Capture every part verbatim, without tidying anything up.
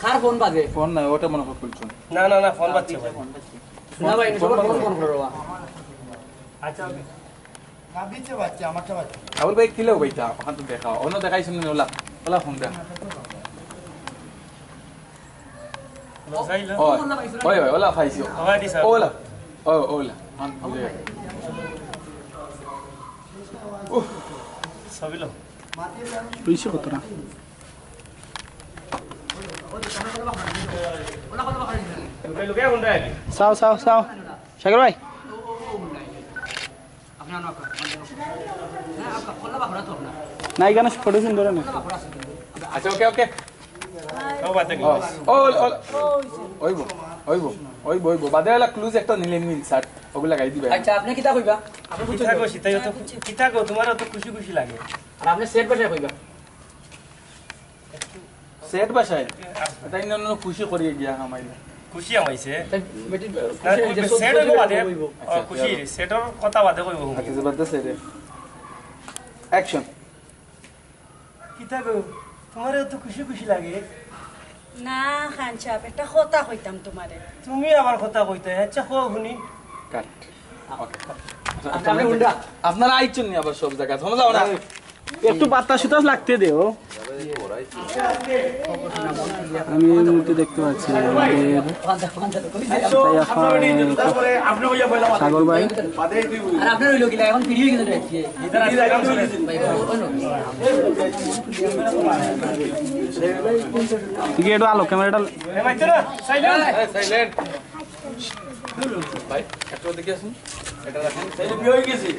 কার ফোন বাজে? ফোন না, ওটা মনে হয় খুলছো। না, না, না, ফোন বাজছে ভাই। না ভাই, ফোন বন্ধ করো। আচ্ছা, না, দিচ্ছে বাচ্চা, আমারটা বাচ্চা। আবুল ভাই, কিলো ভাইটা? ওখান তো দেখাও, অন্য দেখাইছেন না, ওলা, ওলা ফোন দেখ। ওই, ওই, ওই, ওলা পাইছি। ওলা, ও, ওলা। হ্যাঁ, বুঝে গেছি। উফ। হইছে কতটা? চাও, চাও, চাও। সাগর ভাই। না, এখানে ফটো সুন্দর না। আচ্ছা, ওকে, ওকে। ও, ও, ও, ওইব, ওইব, ওইব, ওইব। বাদে ওলা ক্লুজ একটা নিলে মিল, স্যার, ওগুলা লাগাই দিবা। আচ্ছা, আপনি কিতা কইবা? আপনি বুঝছেন কিতা তো? কইছি, তাই অত, কিতা কও, তোমার অত খুশি খুশি লাগে। আর আপনি সেট ভাষায় কইবা। সেট ভাষায়? তাই না, না, খুশি করিয়া গিয়া হামাইলা। খুশি হামাইছে? তাই বেটি, না, খুশি হইছে, সেট হইব বাদে। আচ্ছা, ও, খুশি, চলো। সেটর কথা বাদে কইব। আচ্ছা, জবরদস্ত সেট। অ্যাকশন। কিতা গো, তোমারে অত খুশি খুশি লাগে? না, খান সাহেব, একটা কথা কইতাম তোমারে। তুমি আবার কথা কইতায়, আচ্ছা, কও শুনি। কাট। ওকে। আচ্ছা, আপনারা আইছেন নি আবার সব জায়গা? সমঝা না? একটু বাতাস উতাস লাগতে দেও। আমি এই মুহূর্তে দেখতে পাচ্ছি আমাদের সাগর ভাই। তুই কি একটু আলো ক্যামেরাটা? ভাই, একটু ওদিকে আসুন। এটা রাখেন। এটা বিয়ে হয়ে গেছে।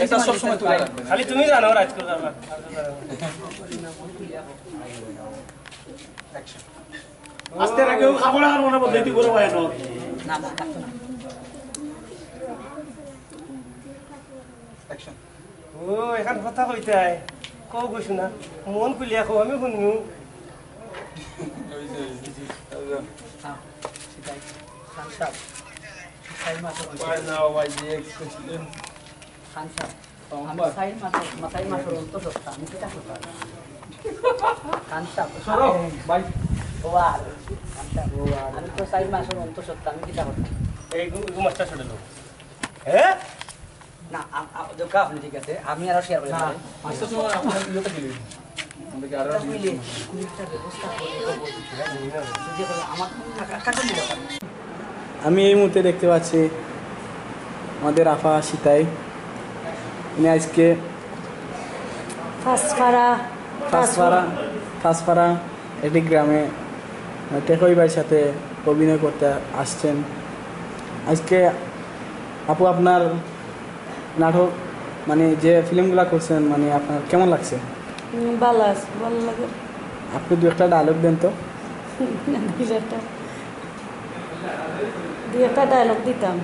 এটা সব সময় তুলে রাখবেন। খালি তুমি জানো রাজকুমার। অ্যাকশন। আস্তে রাখে, ও কাপড় আর মনে বদলাইতে করে পারে না। অ্যাকশন। ও, এখন কথা কইতায়। কও গো শোনা, মন খুলিয়া কও, আমি শুনমু। খান সাহেব, আমি চাইর মাসর, মা-, চাইর মাসর অন্তঃসত্ত্বা, আমি কিতা করতাম? খান সাহেব, সরো, ভাই। ও আর, খান সাহেব, আমি তো চাইর মাসর অন্তঃসত্ত্বা, আমি কিতা করতাম? এই গু-, গু মাস্টার ছোট লোক। হ্যাঁ? না, আ-, আ-, দরকার আপনি ঠিক আছে, আমি আরো শেয়ার করি। না, মাস্টার সময় আপনার ইয়েটা দিলেন। আমাদেরকে আরো যদি করে আমার কাকা, কাকা দিলে। আমি এই মুহূর্তে দেখতে পাচ্ছি আমাদের আফা সিতাই, উনি আজকে ফাঁসপাড়া, ফাঁসপাড়া, ফাঁসপাড়া একটি গ্রামে, আহ, টেকই ভাইয়ের সাথে অভিনয় করতে আসছেন। আজকে আপু, আপনার নাটক, মানে, যে ফিল্মগুলা করছেন, মানে, আপনার কেমন লাগছে? হুম, ভালো আছে, ভালো লাগে। আপনি দু একটা ডায়লগ দেন তো। দুই একটা, দুই একটা ডায়লগ দিতাম।